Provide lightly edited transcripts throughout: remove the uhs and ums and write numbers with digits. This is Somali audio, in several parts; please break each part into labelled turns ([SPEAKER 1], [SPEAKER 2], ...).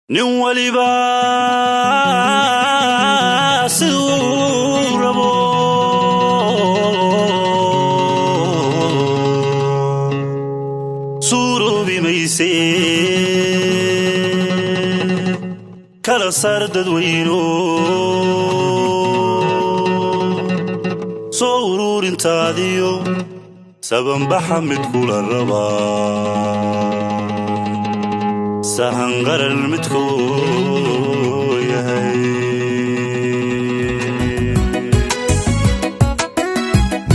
[SPEAKER 1] Nin waliba siduu rabo suuroobi mayse, kala saar dadweyno, soo uruurintaadiyo sabanbaxa mid kula rabaa, sahan qaran midkuu yahay.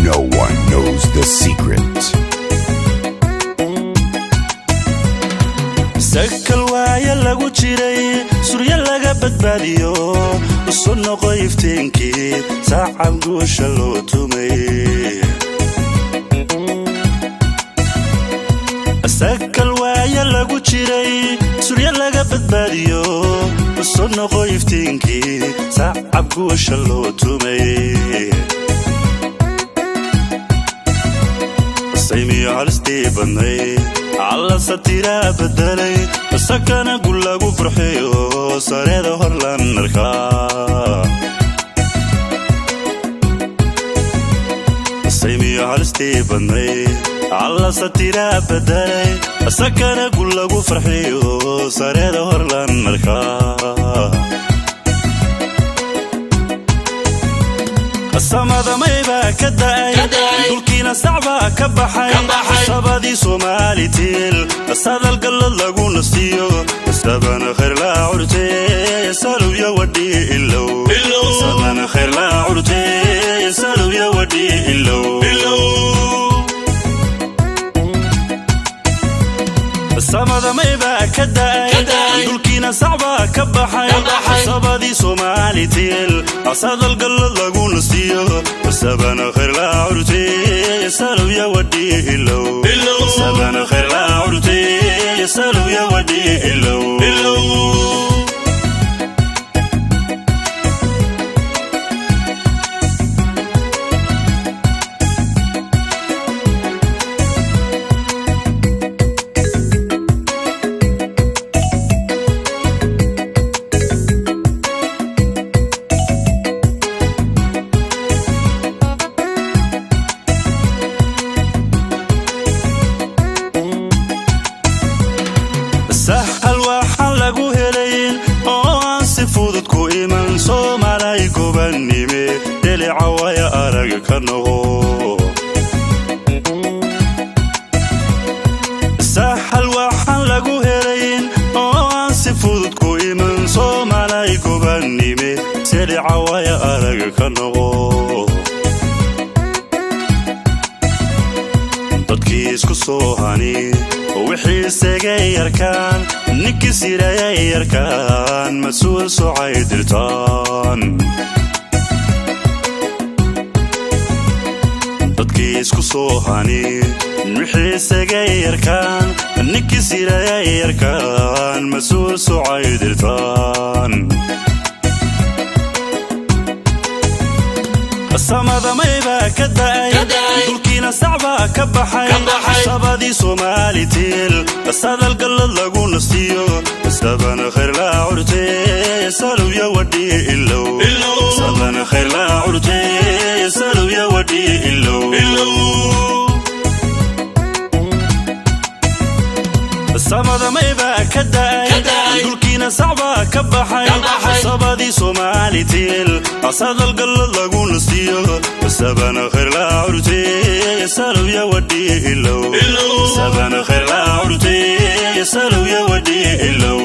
[SPEAKER 2] No one knows the secret.
[SPEAKER 1] Sakal waaya lagu jiray, suryo laga badbaadiyo, isu noqo iftiinkii saacab guusha loo tumay. Sakal waaya lagu jiray, suryo laga badbaadiyo, isu noqo iftiinkii saacab guusha loo tumay. Saymiyo halistii badnay alla satiraa bedelay, sakana gul lagu farxiyo, sareeda hor lan arkaa. Saymiyo halistii badnay alla satiraa bedelay, sakana gul lagu farxiyo, sareeda hor lan arkaa. Samadamaybaa ka da'ay, dhulkiina sacbaa ka baxay, sabadii Soomaalitiil sadal gallad lagu nasiyo, sabana khayr laa curte, salowya wadhi ilow, sabana khayr laa curte, salowya wadhi ilow. Samadamaybaa ka da'ay, dhulkiina sacbaa ka baxay, sabadii Soomaalitiil sadal gallad lagu nasiyo, sabana khayr laa curte, salowya wadhi ilow, sabana khayr laa curte, salowya wadhi ilow. Sahal waxaan lagu helayn oo aan si fudud ku iman, Soomaalay gobannime dhelica waya arag ka noqo. Sahal waxaan lagu helayn oo aan si fudud ku iman, Soomaalay gobannime selica waya arag ka noqo. Dadkii isku soo hani wixii isagay yarkaan, ninkii sirayay yarkaan, mas-uul socay dirtaan. Dadkii isku soo hani wixii isagay yarkaan, ninkii sirayay yarkaan, mas-uul socay dirtaan. Samadamaybaa ka da'ay, dhulkiina sacbaa ka baxay, sabadii Soomaalitiil sadal gallad lagu nasiyo, sabana khayr laa curte, salowya wadhi ilow, sabana khayr laa curte, salowya wadhi ilow. Samadamaybaa ka da'ay, dhulkiina sacbaa ka baxay, sabadii Soomaalitiil sadal gallad lagu nasiyo, sabana khayr laa curte, salowya wadhi ilow, sabana khayr laa curte, salowya wadhi ilow.